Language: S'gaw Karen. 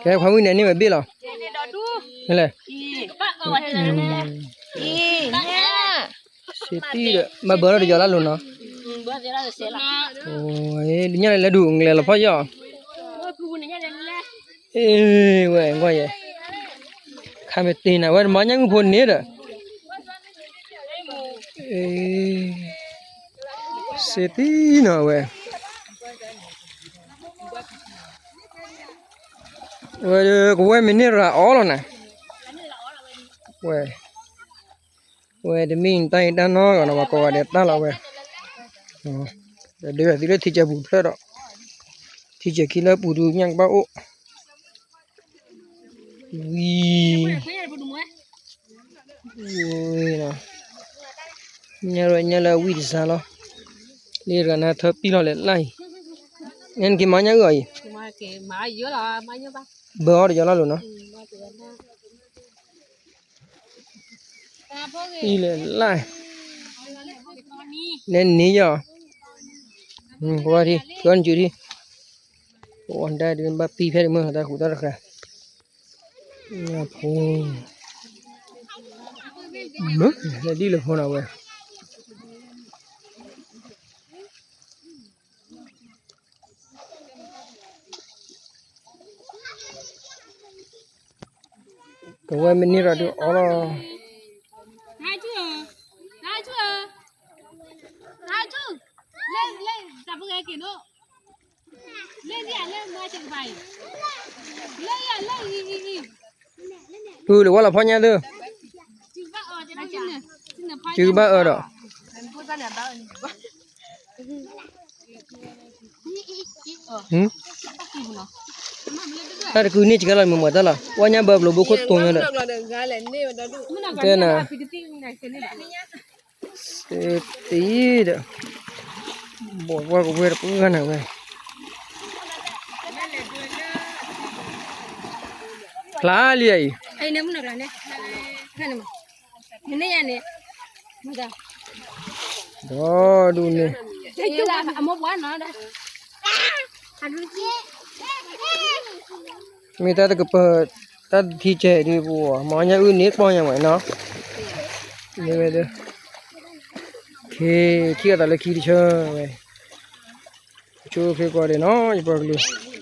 ကဲ ခွါမုၣ်န့ၣ်န့ၢ်ဝဲဘ့ၣ်လီၤ, လဲၣ်, စ့တံၢ်ဒီး ဘၣ်ဘၢထီၣ်တယီၤလၢလိၤနီၤ, ညၣ်လဲၤလဲၤဒုး ငလဲၤလီၤဖီယီၢ်, အ့ ဝဲကွၢ်ယဲ, ခါမ့ၢ်တ့ၢ်နၤ ဝဲတမၤညၣ်ဂုၢ်ဖိန့ၣ်ဒီး, စ့တံၢ်နီၤဝဲ ဝဲကဝဲၢ်မ့ၢ်န့ၢ်ရၤအီလီၤနၤ, ဝဲ, ဝဲတမ့ၢ်တၢ်အံၤတၢ်နီတဂၤနီၤ ပှၤကိးဂၤဒဲးတၢ်လီၤဝဲ, ဒီးဒုးသံလၢထံကၢၤပူၤဖျၢၣ်ဒီး, ထံကၢၤခံလၢပူၤဒုးညၣ်ကဘၣ်အိၣ်, ဝံၤ, ညၣ်ရဲညၣ်လၢအဝံၣ်တစှၤလီၤ, လၢတဂၤနၤထၢပံၢ်လီၤလဲၣ်လၢအံၤ, နက့ၤမၤညၣ်အုၣ်အီၤအံၤ, ဘၢအီၤတယီၤလၢလိၤနီၤ အံၤလဲၣ်လၢ်, လဲၤန့ၢ်ယီၤ, ကဝါထံ ကနစုထံ, ပဝဲဒၣ်ဒုးဘၣ်ပံဖဲတမုၢ်တၢ်ဃူတၢ်တဃာ်, ဖိ, မုၢ်, လဲၤဒ်လဲၤဖိနီၤဝဲ ကဝဲၢ်မ့ၢ်န့ၢ်ရၤဒုးအီလီၤ, ပုၢ်လၢဝဲလီၤဖီညါသု, စုကဘၣ်အၢဒီး တၢ်တကုန့ၢ်ကဲလီၤမုာ်မုာ်တၢ်လီၤ ဝဲညါဘၢဘျိဘိခိၣ်တိၤညါဒီး, ကဲနၤ, တံၢ်ဒီး, ဘိးဝဲကဝဲတပှၢ်နၤဝဲ, ဖျါလံအံၤ, ဒီးဒုးန့ၣ် မ့ၢ်တၢ်တကပၤ, တၢ်တထံကဲဒုးပဝဲ မၤညၣ်အုၣ်န့ၣ်ပီၢ်ညါဝဲနီၤ, မ့ၢ်ဝဲဒၣ်, ခ့, ထံၣ်အသးလၢခံတဆၢဝဲ, ဆိဖ့ကွၢ်ဒဲးနီၤ ယပှၤကလုာ်